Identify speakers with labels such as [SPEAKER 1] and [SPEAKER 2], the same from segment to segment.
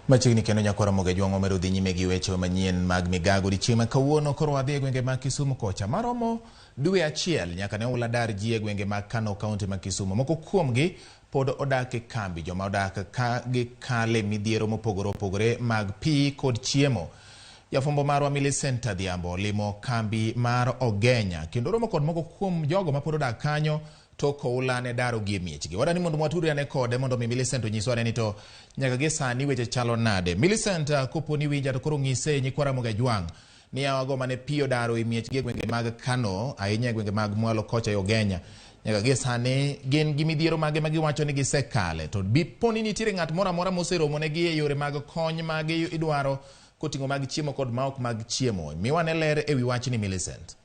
[SPEAKER 1] Machiegni kendo nyakwara Mogejwang' omedo dhi nyime gi weche manyien mag migago odiechieng' ma kawuono. Koro wadhi e gwenge mag Kisumu kocha maromo dwe achiel nyaka ne oula dar ji e gwenge mag Kano, kaunti ma Kisumu. Moko kuomgi pod odak e kambi, joma odak ka gikale midhiero mopogore opogore mag pi kod chiemo. Jafwambo marwa Millicent Adhiambo olimo kambi mar Ogenya kendo romo kod moko kuom jogo ma pod odak kanyo tok oula ne daro gi e miechgi. Wadwani mondo watudre ane kode mondo mi Millicent onyiswa ane ni to nyaka gi sani weche chalo nade. Millicent, kopo ni winja to koro ng'ise nyikwa Ramogi Ajwang' ni yawago mane pi odaro e miechgi e gwenge mag Kano, ahinya e gwenge mag mwalo kocha e Ogenya. Nyaka gi sani gin gi midhiero mage ma giwacho ni gisekale. To dipo ni nitiere ng'at moro amora moseromo negi e yore mag kony ma idwaro koting'o mag chiemo kod ma ok mag chiemo. Miwa ane ler e wi wachni, Millicent.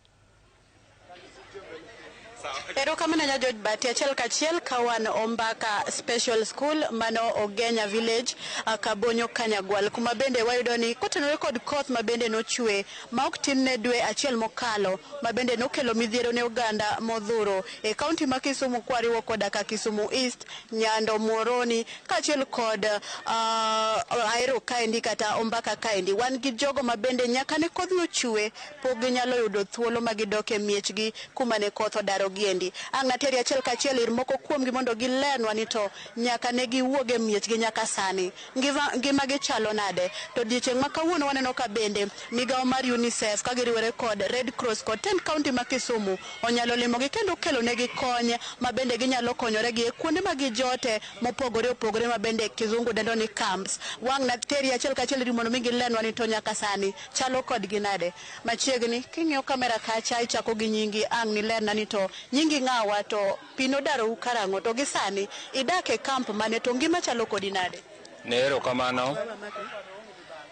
[SPEAKER 2] Erokamano nya George Bati. Achiel kachiel ka wan Ombaka Special School mano Ogenya Village, Kabonyo Kanyagwal, kuma bende wayudo ni kotenore kod koth ma bende nochwe ma ok tin ne dwe achiel mokalo, ma bende nokelo midhiero ne oganda modhuro e kaunti ma Kisumu, kwariwo koda ka Kisumu East, Nyando, Muhoroni kaachiel kod Ahero kaendi kata Ombaka kaendi. Wan gi jogo ma bende nyaka ne kodhno chwe pok ginyalo yudo thuolo ma gidok e miechgi kuma ne koth odaro giendi. Ang' nateri achiel kachiel ir moko kuomgi mondo gilernwa ni to nyaka ne giwuog e miechgi nyaka sani ngima gi chalo nade. To odiechieng' ma kawuono waneno ka bende migawo mar UNICEF ka giriwore kod Red Cross kod tend kaunti ma Kisumu onyalo limogi kendo kelo negi kony ma bende ginyalo konyore gi e kuonde ma gijote mopogore opogore ma bende kizungu dendo ni camps. Wang' nateri achiel kachiel ir mondo mi gilernwa ni to nyaka sani chalo kodgi nade. Machiegni king'iyo kamera kacha ichako gi nyingi, ang' nilerna ni to nyingi ng'awa, to pi nodarou karang'o, to gi sani idak e camp mane, to ngima chalo kodi nade?
[SPEAKER 3] Ne erokamano.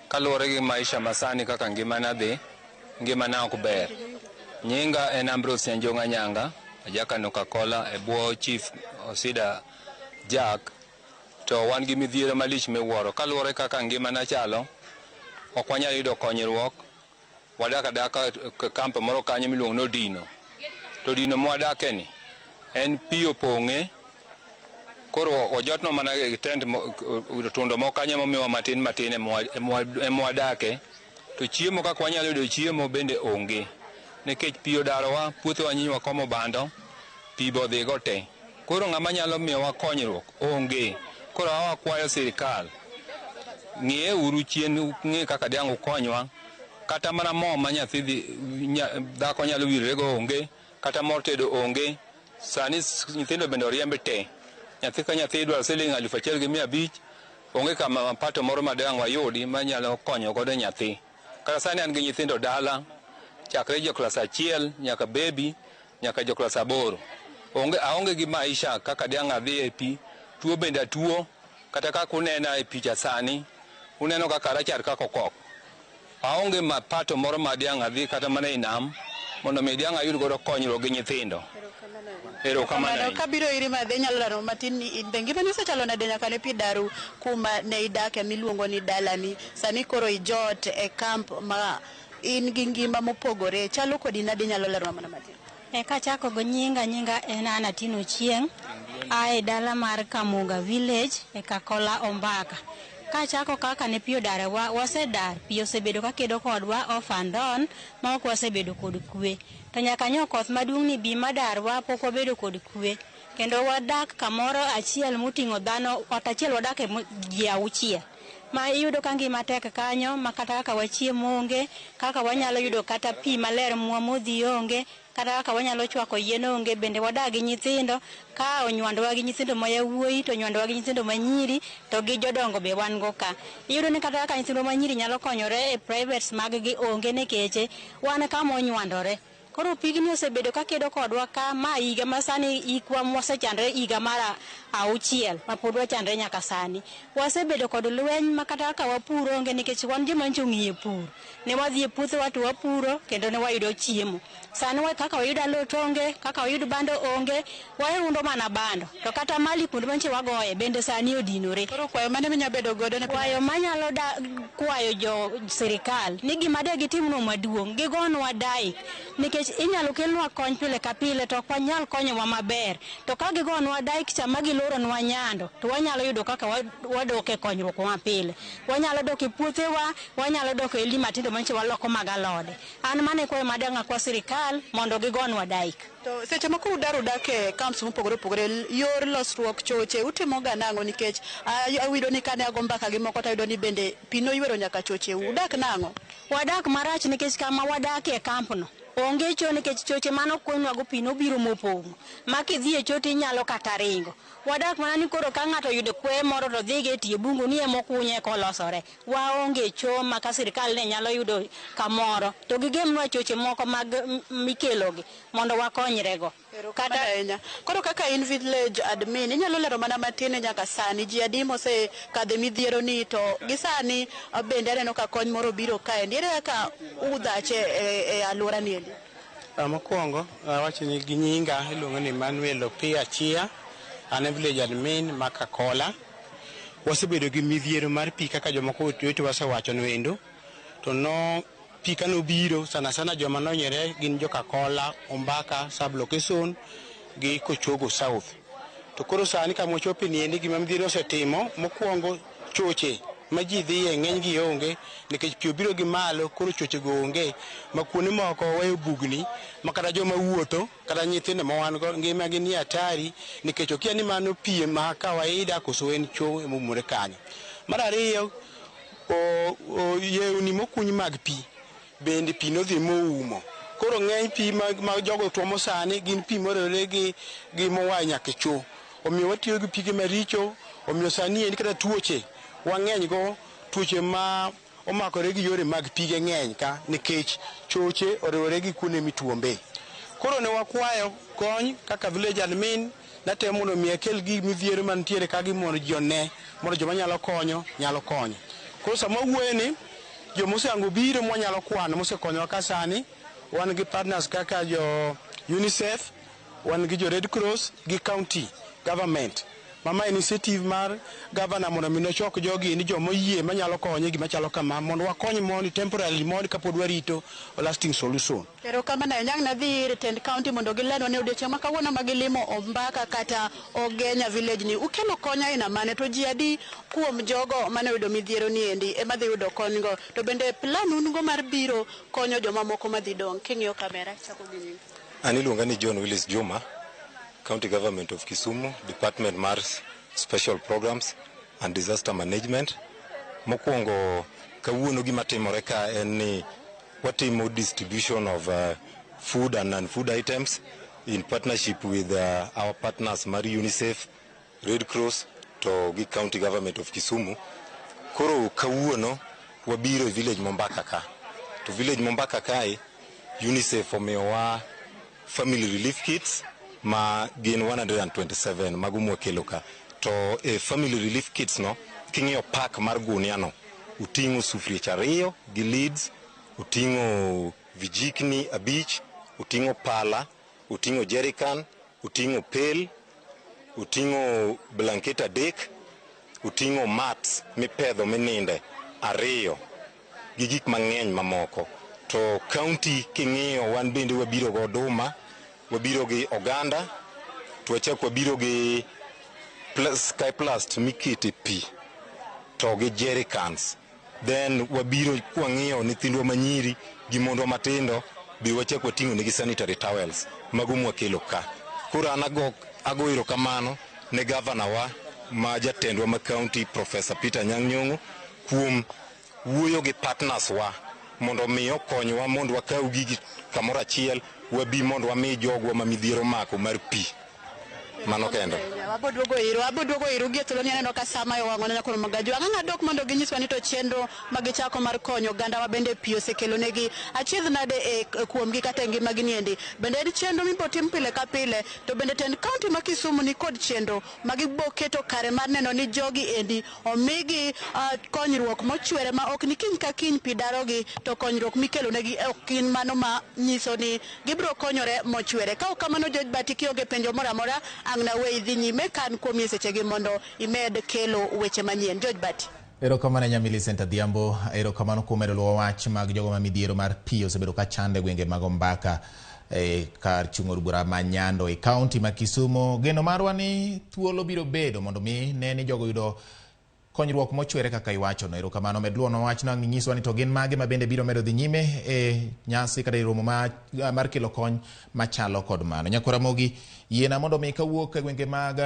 [SPEAKER 3] Kaluwore gi maisha masani kaka ngimana dhi, ngimana ok ber. Nyinga en Ambrose Nyanjong' Anyanga, ajakano Kakola e bwo Chief Osida Jack, to wan gi midhiero malich miwuoro. Kaluwore kaka ngimana chalo, ok wanyal yudo konyruok. Wadak adaka e camp moro kanyo miluongo ni Odino. To Odino mwadake ni, en pi opong'e, koro ojotno mana e tent, tundo moko kanyo momiwa matin matin ema wadake. To chiemo, kaka wanyalo yudo chiemo bende onge. Nikech pi odarowa, puothewa nyocha wakomo bando, pi be odhigo te. Koro ng'ama nyalo miyowa konyruok onge. Koro wakwayo sirikal, ng'iye uru chien, ng'i kaka diang' ukonywa. Kata mana mo ma nyathi dhi, dhako nyalo wirrego onge, kata mor tedo onge. Sani nyithindo bende oriemb te. Nyathi ka nyathi idwaro siling 1500, onge kama mapato moro ma dang' wayudi manyalo konyo godo nyathi. Kata sani an gi nyithindo dala, chakre jo klas 1 nyaka baby, nyaka jo klas 8. Onge, aonge gi maisha kaka diang' adhi e pi, tuo bende atuo, kata kaka unena e picha sani, uneno kaka rachar kaka okok. Aonge mapato moro ma diang' adhi kata mana e nam, mondo mi diang' ayud godo konyruok gi nyithindo. Erokamano ahinya.
[SPEAKER 2] Kabiro iri madhe, inyalo lero matin ni in be ngimani osechalo nade nyaka ne pi daru kuma ne idake miluongo ni dalani. Sani koro ijot e camp ma in gi ngima mopogore. Chalo kodi nade, inyalo lero mana matin?
[SPEAKER 4] E kachako go nyinga, nyinga en Anna Tino Chieng', a e dala mar Kamuga Village e Kakola Ombaka. Kachako kaka ne pi odarowa, wasedar, pi osebedo kakedo kodwa off and on, ma ok wasebedo kod kwe. To nyaka nyo koth maduong' ni bi madarwa, pok wabedo kod kwe. Kendo wadak kamoro achiel moting'o dhano, ot achiel wadak e ji 6. Ma iyudo ka ngima tek kanyo, ma kata kaka wachiemo onge, kaka wanyalo yudo kata pi maler mwamodhi onge, kata kaka wanyalo chwako yien onge. Bende wadak gi nyithindo, ka onywandowa gi nyithindo ma yawuoyi, to onywandowa gi nyithindo ma nyiri, to gi jodongo be wan go ka. Iyudo ni kata kaka nyithindwa ma nyiri nyalo konyore e privates mag gi onge, nikech wan kama onywandore. Koro pigni osebedo kakedo kodwa ka ma higa ma sani ikwa mwasechandre higa mar 6 ma pod wachandre nyaka sani. Wasebedo kod lweny ma kata kaka wapuro onge, nikech wan joma nyocha ong'iyo pur. Ne wadhi e puothewa to wapuro kendo ne wayudo chiemo. Sani kaka wayud alot onge, kaka wayud bando onge, waundo mana bando. To kata mali kuonde mantie wagoye bende sani odinore.
[SPEAKER 2] Koro kwayo mane minyalo bedo godo ne piny?
[SPEAKER 4] Kwayo manyalo da kwayo jo sirikal ni gima de gitimnwa maduong', gigonwa dike, nikech Nikech inyalo kelnwa kony pile ka pile to ok wanyal konyowa maber. To ka gigonwa dike cha ma giloronwa nyando to wanyalo yudo kaka wadok e konyruok mapile. Wanyalo dok e puothewa, wanyalo dok e limi matindo manyicho waloko mag alode. An mano e kwayo madang' akwa sirikal mondo gigonwa dike.
[SPEAKER 2] To seche moko udar udak e camps mopogore opogore, yor losruok choche utimo ga nang'o? Nikech awinjo ni kane ago mbaka gi moko tayudo ni bende pi noywero nyaka choche udak nang'o?
[SPEAKER 4] Wadak marach nikech kama wadakie e camp no onge cho, nikech choche manokunywago pi nobiro mopong'o ma kidhi e cho tinyalo kata ringo. Wadak mana ni koro ka ng'ato oyudo kwe moro to dhigo e tie bungu ni emokunye kolosore. Waonge cho ma ka sirikal ne nyalo yudo kamoro to gigemnwa choche moko mag mikelogi mondo wakonyrego.
[SPEAKER 2] Kata ahinya. Koro kaka in village admin, inyalo lero mana matin nyaka sani ji adi mosekadho e midhiero ni, to gi sani bende aneno ka kony moro biro kaendi. Ere kaka udhache e alwora ni endi?
[SPEAKER 5] Mokwongo awacho ni gi nyinga iluongo ni Emmanuel Opiyo Achia, an e village admin ma Kakola. Wasebedo gi midhiero mar pi kaka jomoko wetewa osewacho noendo. To no pi kanobiro sana sana joma nohinyore gin jo Kakola, Ombaka sub location gi Kochogo South. To koro sani kama wachope ni endi gima midhiero osetimo, mokwongo choche ma ji dhiye ng'eny gi onge nikech pi obiro gi malo, koro choche go onge ma kuonde moko weyo bugni ma kata joma wuotho kata nyithindo ma wan go ngima gi nie hatari nikech okia ni mano pi ma kawaida koso en cho emomore kanyo. Mar ariyo, yewni mokuny mag pi bende pi nodhi moumo. Koro ng'eny pi ma jogo tuomo sani gin pi moriwore gi moa nyaka e cho. Omiyo watiyo gi pige maricho, omiyo sani endi kata tuoche wang'eny go, tuoche ma omakore gi yore mag pige ng'eny ka nikech choche oriwore gi kuonde mituombe. Koro ne wakwayo kony kaka village admin, natemo mondo mi akel gi midhiero mantiere ka gi mondo ji one, mondo joma nyalo konyo nyalo konyo. Koro sama wawuoyo ni joma osehango biro mwanyalo kwano mosekonyowa ka sani, wan gi partners kaka jo UNICEF, wan gi jo Red Cross gi county government. Mama initiative mar governor mondo mi nochok jogi ni joma oyie manyalo konye gima chalo kama mondo wakony mondi temporarily mondi kapod warito lasting solution.
[SPEAKER 2] Erokamano ahinya. Ang' nadhi ir tend county mondo gilenwa ni odiochieng' ma kawuono ma gilimo Ombaka kata Ogenya village ni ukelo kony aina mane, to ji adi kuom jogo mane oyudo midhiero ni endi ema dhi yudo kony go, to bende plan un go mar biro konyo joma moko madhi dong'? King'iyo kamera, chako gi nyingi.
[SPEAKER 6] An iluonga ni John Willis Juma, County Government of Kisumu, Department mar Special Programs and Disaster Management. Mokwongo kawuono gima timore ka en ni watimo distribution of food and non-food items in partnership with our partners mar UNICEF, Red Cross to gi County Government of Kisumu. Koro kawuono wabiro e village Mombaka ka. To village Mombaka kae UNICEF omiyowa family relief kits ma gin 127 mago mwakelo ka. To e family relief kits no, king'iyo pack mar gunia no, oting'o sufriech 2 gi lids, oting'o vijikni 5, oting'o pala, oting'o jerrycan, oting'o pail, oting'o blanket 3, oting'o mats mipedho mininde 2 gi gik mang'eny mamoko. To county king'iyo wan bende wabiro go oduma, wabiro gi oganda, to wachak wabiro gi skyplast mikete pi to gi jerrycans. Then wabiro kwang'iyo nyithindwa manyiri gi mondwa matindo be wachak wating'o negi sanitary towels mago mwakelo ka. Koro an ago erokamano ne gavana wa ma jatendwa ma county Professor Peter Anyang' Nyong'o kuom wuoyo gi partners wa mondo mi okonywa mondo wakaw gigi kamoro achiel wabi mondo wami jogwa ma midhiero omako mar pi. Mano kendo.
[SPEAKER 2] Wabo duogo iru gi e thuolo ni aneno ka sama e wang'wa nyakoro Magaju. Ang'o adok mondo ginyiswa ni to chenro ma gichako mar konyo oganda ma bende pi osekelo negi achiedh nade e kuomgi kata e ngimagi ni endi. Bende en chenro mibo tim pile ka pile, to bende tend county ma Kisumu ni kod chenro ma gibo keto kare mar neno ni jogi endi omigi konyruok mochwere ma ok ni kiny ka kiny pi darogi, to konyruok mikelo negi ok gin mano ma nyiso ni gibiro konyore mochwere. Ka ok kamano, George Bati, kionge penjo moro amora, ang' naweyi dhi nyime kan kuom sechegi mondo imed kelo weche manyien. George Bati.
[SPEAKER 1] Erokamano ahinya Millicent Adhiambo, erokamano kuom medo luwo wach mag jogo ma midhiero mar pi osebedo ka chando e gwenge mag Ombaka. e kar chung' od bura ma Nyando e kaunti ma Kisumu. Geno marwa ni thuolo biro bedo mondo mi ne ni jogo yudo konyruok mochwere kaka iwachono. Erokamano med luwono wachno ang' inyiswa ni to gin mage ma bende biro medo dhi nyime e nyasi kata e romo mar kelo kony machalo kod mano. Nyakwar Ramogi, yiena mondo mi kawuok e gwenge mag